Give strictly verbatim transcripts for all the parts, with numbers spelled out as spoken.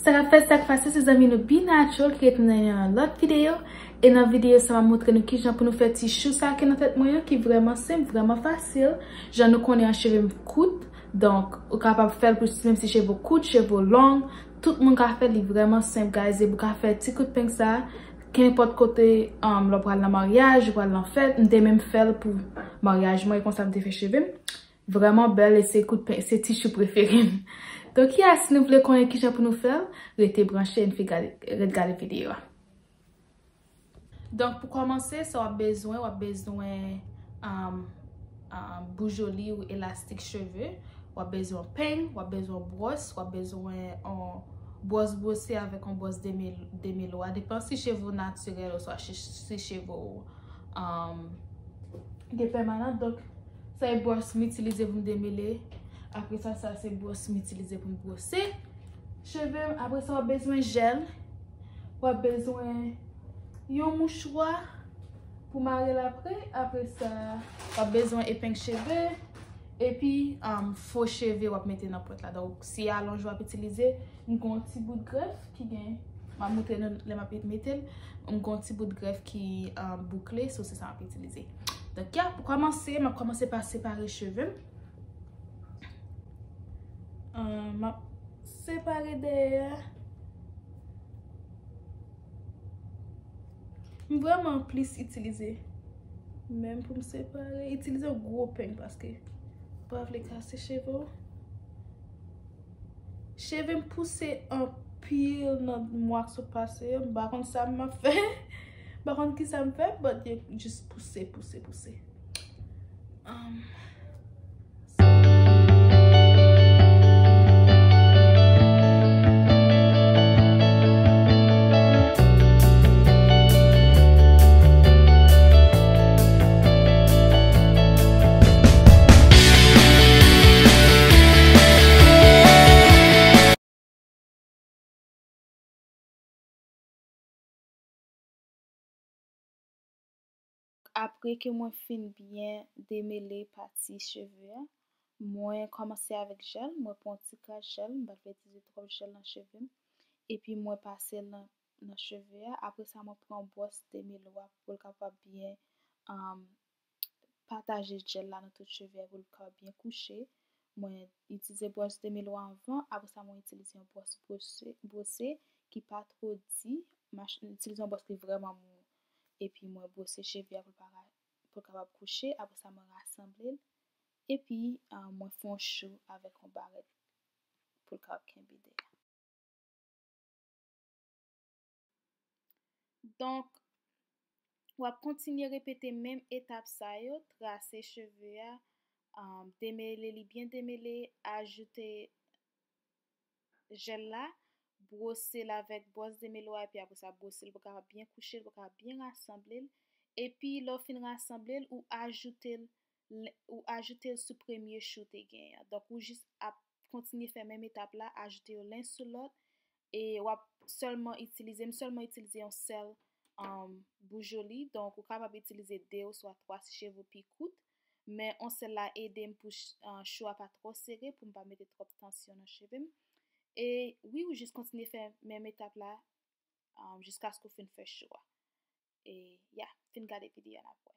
Sa k ap fèt, sa k pase, se zanmi nou Be Natural ki retounen nan yon lòt videyo. E nan videyo sa, m ap montre nou kijan pou nou fè ti chou sa ki nan tèt mwen yo, ki vrèman senp, vrèman fasil. Jan nou konnen an, cheve m kout, donk ou kapab fè l pou, menm si cheve w kout, cheve w long, tout moun ka fè l, li vrèman senp, guys. Epi ou ka fè ti kout peng sa kenenpòt kote, um, lè w pral nan maryaj, ou pral nan fèt. M te menm fè l pou maryaj mwen, e konsa m te fè cheve m. Vrèman bèl, e se kout pen, se ti chou prefere m. Donk, ya, si nou vle konnen kijan pou nou fè l, rete branche, n fi gade, ret gade videyo a. Donk, pou kòmanse, sa w ap bezwen, w ap bezwen, um, um, boujoli ou elastik cheve, w ap bezwen peng, w ap bezwen bwòs, w ap bezwen yon bwòs bwose avèk yon bwòs demel-, demelo. A depann si cheve w natirèl oswa si, si cheve w, um, gen pèmanan. Donk, sa e bwòs m itilize pou m demele. Apre sa, sa se bwòs m itilize pou m bwose cheve m. Apre sa, w ap bezwen jèl. W ap bezwen yon mouchwa pou mare l apre. Apre sa, w ap bezwen epeng cheve. Epi, um, fo cheve w ap mete nan pwent la. Donk, si alonj w ap itilize, m gen yon ti bout grèf ki gen, m ap montre nou lè m ap mete l. M gen yon ti bout grèf ki, um, boukle, so se sa m ap itilize. Donk, ya, pou kòmanse, m ap kòmanse pa separe cheve m. Um, m ap separe dèyè a. M vrèman plis itilize men m pou m separe. Itilize yon gwo peng paske m pa vle kase cheve w. Cheve m pouse anpil nan mwa k sot pase yo. M pa konn sa m ap fè. M pa konn ki sa m fè, but yo jis pouse, pouse, pouse. Um, Apre ke mwen fin byen demele pati cheve a, mwen kòmanse avèk jèl. Mwen pran yon ti kras jèl, m pa vle itilize twòp jèl nan cheve m. Epi mwen pase l nan, nan cheve a. Apre sa, mwen pran bwòs demelo a pou l kapab byen, um, pataje jèl la nan tout cheve a pou l ka byen kouche. Mwen itilize bwòs demelo a anvan, apre sa mwen itilize yon bwòs bwose, bwose ki pa twò di, m itilize yon bwòs ki vrèman mou. Epi mwen bwose cheve a pou l pa ra-, pou l kapab kouche, apre sa mwen rasanble l. Epi, ah, mwen fè yon chou avèk yon barèt pou l kapab kenbe dèyè. Donk, w ap kontinye repete menm etap sa yo, trase cheve a, um, demele li byen demele, ajoute jèl la, bwose l avèk bwòs demelo a, epi apre sa, bwose l pou kapab byen kouche l, pou kapab byen rasanble l. Epi, lè w fin rasanble l, ou ajoute l, ou ajoute l sou premye chou w te genyen an. Donk, ou jis ap kontinye fè menm etap la, ajoute yo len sou lòt. E w ap sèlman itilize, m sèlman itilize yon sèl, um, boujoli. Donk, ou kapab itilize de oswa twa si cheve w pi kout. Men yon sèl la ede m pou ch-, uh, chou a pa twò sere, pou m pa mete twòp tansyon nan cheve m. E wi, ou jis kontinye fè menm etap la, um, jiskaske w fin fè chou a. E, ya, fin gade videyo a, n ap wè.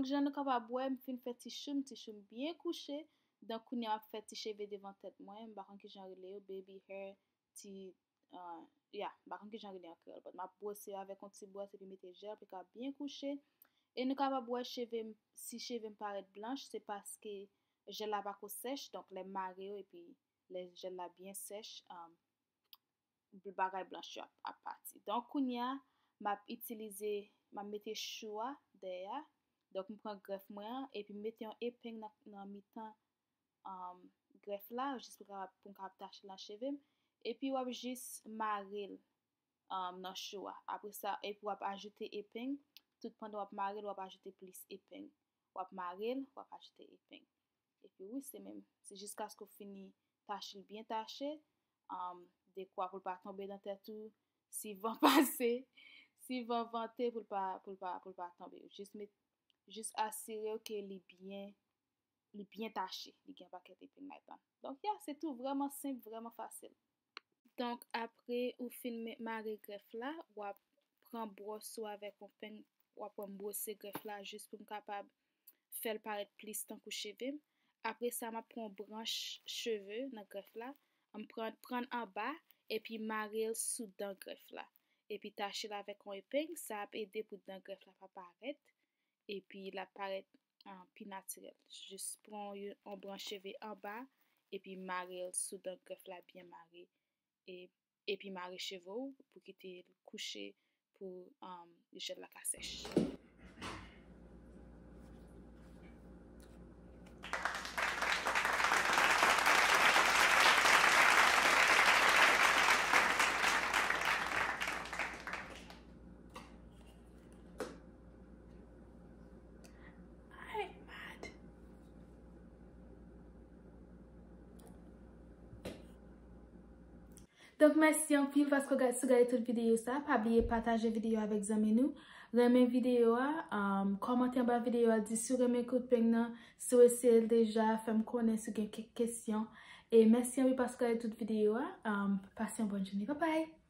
Jan nou kapab wè, m fin fè ti chou m, ti chou m byen kouche. Donk, kounye a m ap fè ti cheve devan tèt mwen. M pa konn kijan rele yo, baby hair, ti, uh, ya, m pa konn kijan rele an kreyòl, but m ap bwose yo avèk yon ti bwòs epi mete jèl pou yo kapab byen kouche. E nou kapab wè cheve m, si cheve m parèt blanch, se paske jèl la pako sèch, donk lè m mare yo epi lè jèl la byen sèch, um, bagay blanch yo ap, ap pati. Donk, kounye a, m ap itilize, m ap mete chou a dèyè a. Donk, m pran grèf mwen an, epi m mete yon epeng nan, nan mitan, um, grèf la, jis pou kapab, pou m kapab tache l nan cheve m. Epi, w ap jis mare l, um, nan chou a. Apre sa, epi w ap ajoute epeng. Tout pandan w ap mare l, w ap ajoute plis epeng. W ap mare l, w ap ajoute epeng. Epi wi, se menm. Se jiskaske w fini tache l byen tache. Um, dekwa pou l pa tonbe nan tèt ou. Si van pase, si van vante, pou l pa, pou l pa, pou l pa tonbe. Jis met, jis asire w ke li byen, li byen tache. Li gen pakèt epeng ladan. Donk, ya, se tou vrèman senp, vrèman fasil. Donk, apre ou fin me-, mare grèf la, w ap pran bwòs ou avèk yon peng, w ap wè m bwose grèf la jis pou m kapab fè l parèt plis tankou cheve m. Apre sa, m ap pran yon branch cheve nan grèf la, m pran, pran l anba, epi mare l sou dan grèf la. Epi tache l avèk yon epeng, sa ap ede pou dan grèf la pa parèt, epi l ap parèt, ah, pi natirèl. Jis pran yon, yon branch cheve anba, epi mare l sou dan grèf la byen mare, e, epi mare cheve w pou kite l kouche pou, um, jèl la ka sèch. Ay, mad. Donk, mèsi anpil paske w gad, si w gade tout videyo sa. Pa bliye pataje videyo avèk zanmi nou. Renmen videyo a, um, kòmante anba videyo a, di si w renmen kout peng nan, si w eseye l deja, fè m konnen si w gen kèk kesyon. E mèsi anpil paske w gade tout videyo a. Um, pase yon bòn jounen. Babay!